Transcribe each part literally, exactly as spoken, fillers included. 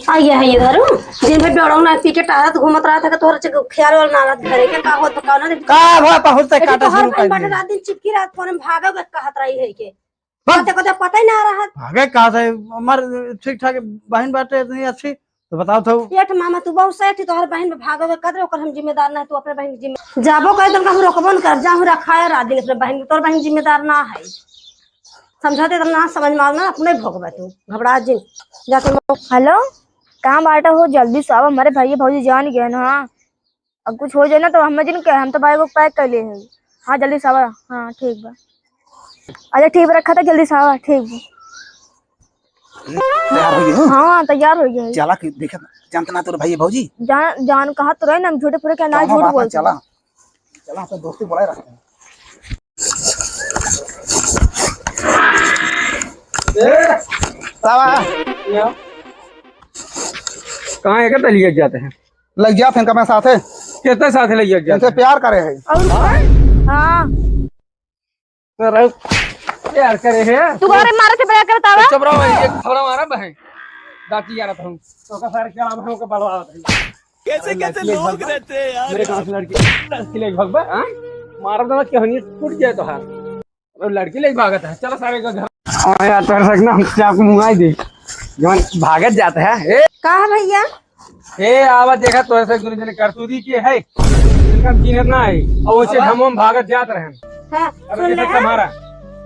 आ गया है इधर, दिन भर बेड़ो ना पी के टहरत घूमत रहत है, तोहर च-, ख्याल वाल ना रहत घरे के, का होत बा, ना रे? का भा बहुत से ए, काटा तोहर शुरू बहन कर बाटे दिया। रात दिन चिपकी रहत, फोन में भागो के कहत रही है के। बस। बाते को तो पता ही ना रहत। भागे कहाँ से? हमार ठीक ठाक बहन बाटे इतनी अच्छी, तो बताओ तो। सेठ मामा, तू बहुत सेठ ही, तोहर बहन में भागो के कदर, ओकर हम जिम्मेदार ना है, तू अपने बहन के जिम्मे-, जाबो करे तो हम रोकबो न कर, जा हम रखाए रात दिन अपने बहन के, तोर बहन जिम्मेदार ना है। समझाते तो ना समझ में आवत ना, अपने भोगबे तू, घबरा जिन, जाके मौ- हेलो, कहाँ बाटा हो? जल्दी से आवा, हमारे भैया भौजी जान गए ना। अब कुछ हो जाए ना तो हमें जिन कहे, हम तो बैग पैक कर लिए हैं। हाँ, जल्दी से आवा। हाँ, ठीक बा। अच्छा, ठीक बा, रखा था, जल्दी से आवा। ठीक बा। तैयार हो गए हो? हाँ, तैयार हो गए। चला के देखा, जानत ना तोर भैया भौजी? जान, जान कहा तो रहे ना, हम झूठे पूरे क्या ना कौनो झूठ बात ना, बोलते चला। हैं। चला, अपन दोस्ती बनाए रखते हैं। ए, सावा। कहाँ है, कितना लिए जाते हैं? लग जाते हैं, कमे साथे। कितने साथे लग जाते इनसे हैं? प्यार करे है। और हाँ। तो रहो, प्यार करे है। तू घरे मारे से प्यार करता है? चुप रहो भाई, एक थोड़ा मारा बहन। दांती यार था। तो का सारे क्या हम को बलवा है। कैसे कैसे लोग रहते हैं यार। मेरे कहाँ से लड़की, लड़की ले भगवा, हाँ? मारा तो क्या होनी टूट जाए तो हाथ। अब लड़की ले भागत है, चलो सारे का घर। और यार, तोहरे से ना हम चाकू मुआई दे। जवन भागत जात है, ए? का है भैया? ए, आवा देखा, तोहरे से दुनो जने करतूती के है। इनका हम चिन्हत ना है। और उसे हम, हम भागत जात रहे। हाँ, अब सुन ले, हाँ? तुम्हारा।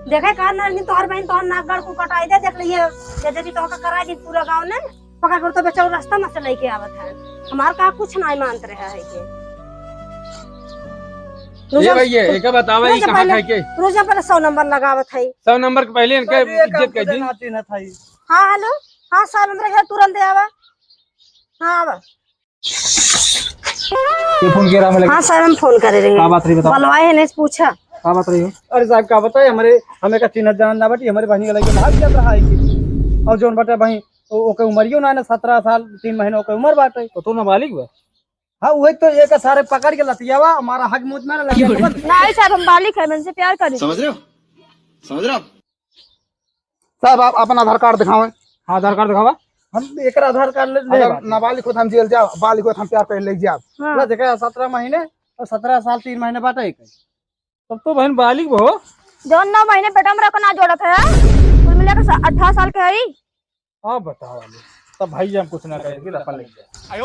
देखे का ना, लेकिन तोहर बहन तोहर नाक गड़ को कटाई दे, देख लिए। जैसे कि तोहका कराई दी पूरा गाँव ने। पकड़ कर तो बेचारा रास्ता में से लेके आवत है। हमार का कुछ नाहीं मानत रहा है के। ये भैया, एका बतावा, ई कहाँ खाए के? रोजा पहले सौ नंबर लगावत है। सौ नंबर के पहले इनके इज्जत कर दी। हाँ, हेलो। हाँ, सौ नंबर है, तुरंत आवा। हाँ, आवा। ये फोन किया रहा, हाँ, सर, हम फोन करे रहे। का बात रही, बतावा। बलवाए है, नहीं पूछा। का बात रही हो? अरे साहब, का बताए, हमरे, हमें का चिन्हत जानत ना बाटी, हमरे बहिनी के लइके भाग जात रहा है कि। और जौन बाटे बहिन, ओ-, ओके उमरियो ना, ना सतरह साल, तीन महीना ओके उमर बाटे। तो तू नाबालिग बा? हाँ, वही तो एक सारे पकड़ के लतियावा, हमारा हक मुँह मारे लगे। नहीं साहब, हम बालिग है, मैं इनसे प्यार करी। समझ रहे हो? समझ रहे हो? साहब, आप अपन आधार कार्ड दिखावें। हाँ, आधार कार्ड दिखावा। हम एकर आधार कार्ड ले, ले अगर बाटे। नाबालिग होत हम जेल जाब, बालिग होत हम प्यार करे ले जाब। हाँ। पूरा देखा, सतरह महीने और सतरह साल तीन महीने बाटे एक। तब तो बहन बालिग हो। जौन नौ महीने पेट में रखो ना जोड़त है, कुल मिला के सा-, अठारह साल के है। अब बताओ, तब भाई हम कुछ ना करेंगे, अपन ले जाए।